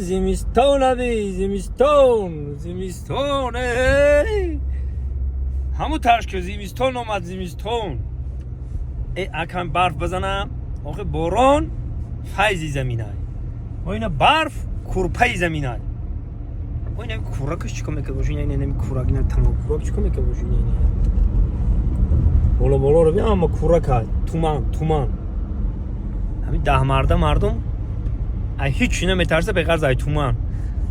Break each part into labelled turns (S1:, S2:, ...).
S1: Зимистон аби, зимистон, зимистон. Ҳамун тарш ки зимистон омад, зимистон. Э, акам барф бизанам. Охи, борон файзи заминай. Мо ина барф курпаи заминай. Мо ина куракаш чикор мекард боши? Ина курак, ина тамом курак чикор мекард боши? Ина боло боло ро би, амма курак, туман, туман. Ҳамин 10 марда мардум ай ҳеч наметарса, беғарз ай туман.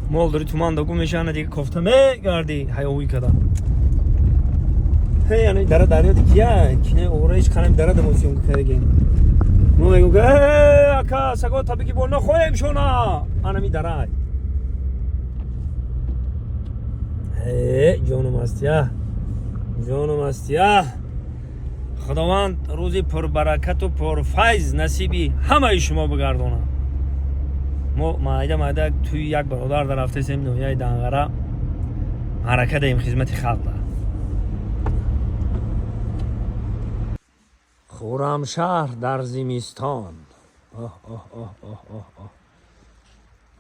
S1: Мол дори, туман догу мешана, дига кофта мегарди, ҳаёвӣ када. Ҳей, ани дара дарёди кия кине ора ҳеч қанам дара дамо съёмка кардагем. Мо мегӯм ки ака саго табиги бо нахоем шона. Анами дарай. Э, ҷонум астия, ҷонум астия. Худованд рӯзи пурбаракату пурфайз насиби ҳамаи шумо бигардонад. Мо майда майда туи як бародар дар рафтесем, ноҳияи Данғара. Ҳаракат даем, хизмати халқ да. Хуррамшаҳр дар зимистон. Оҳ, оҳ, оҳ, оҳ, оҳ, оҳ,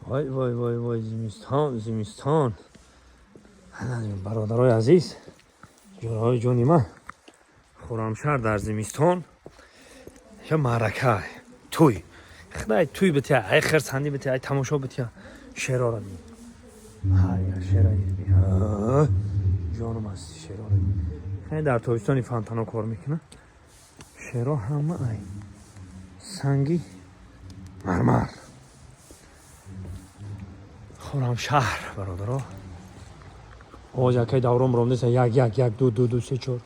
S1: вой, вой, вой, вой, зимистон, зимистон. Бародарои азиз, ҷонҳои ҷони ман, Хуррамшаҳр дар зимистон я маърака, тӯй. Худай тӯй битя, ай хирсандӣ битя, ай тамошо битя. Шерора би, шера би, ҷонум аст, шерора би. Дар тобистони фонтано кор мекунад. Шеро ҳама ай санги мармар. Хуррамшаҳр, бародаро. Оз якай даврон ромдеса, як, як, як, ду, ду, ду, се, чор,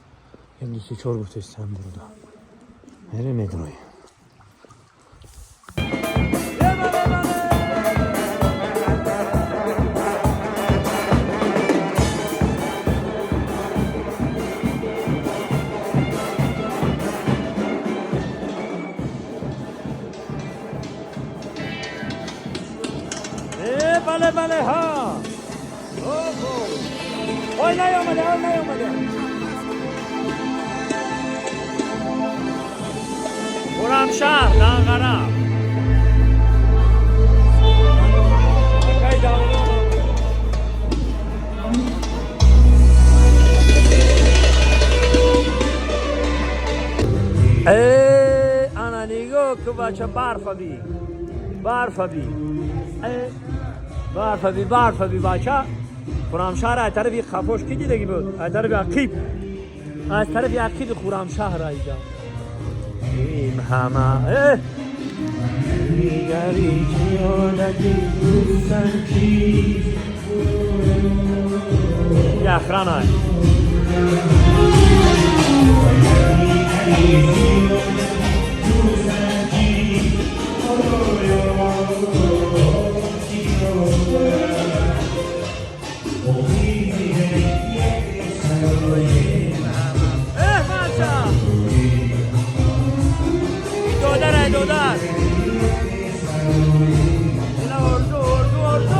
S1: як, ду, се, чор гуфтестам. Бародар, мере, медроем. Бале, бале, ҳа. Ой, наёмаде, ой, наёмаде. Хуррамшаҳр, Данғара. Акай даврон. Э, ана нигоҳ ку, бача, барфа би, барфа би. Э, барфа би, барфа би, бача. Хуррамшаҳр аз тарафи қафош ки дидагӣ буд, аз тарафи ақиб, аз тарафи ақиби Хуррамшаҳр айҷа им ҳама. Э, дигари чиёдаки гуфтан чи охрана. Э, бача, додар, ай додар. Ина орзу, орзу, орзу.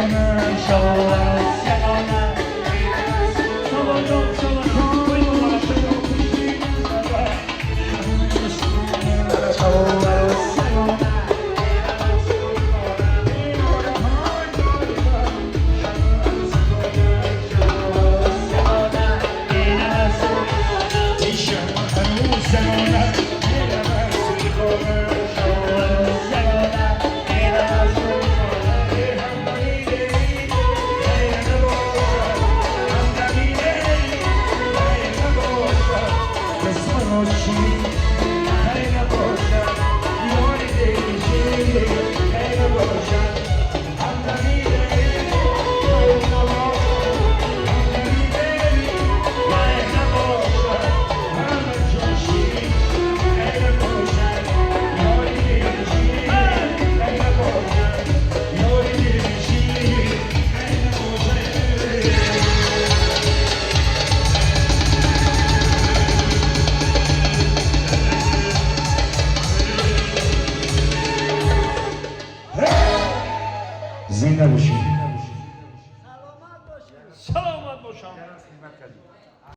S2: Ҷонам шод.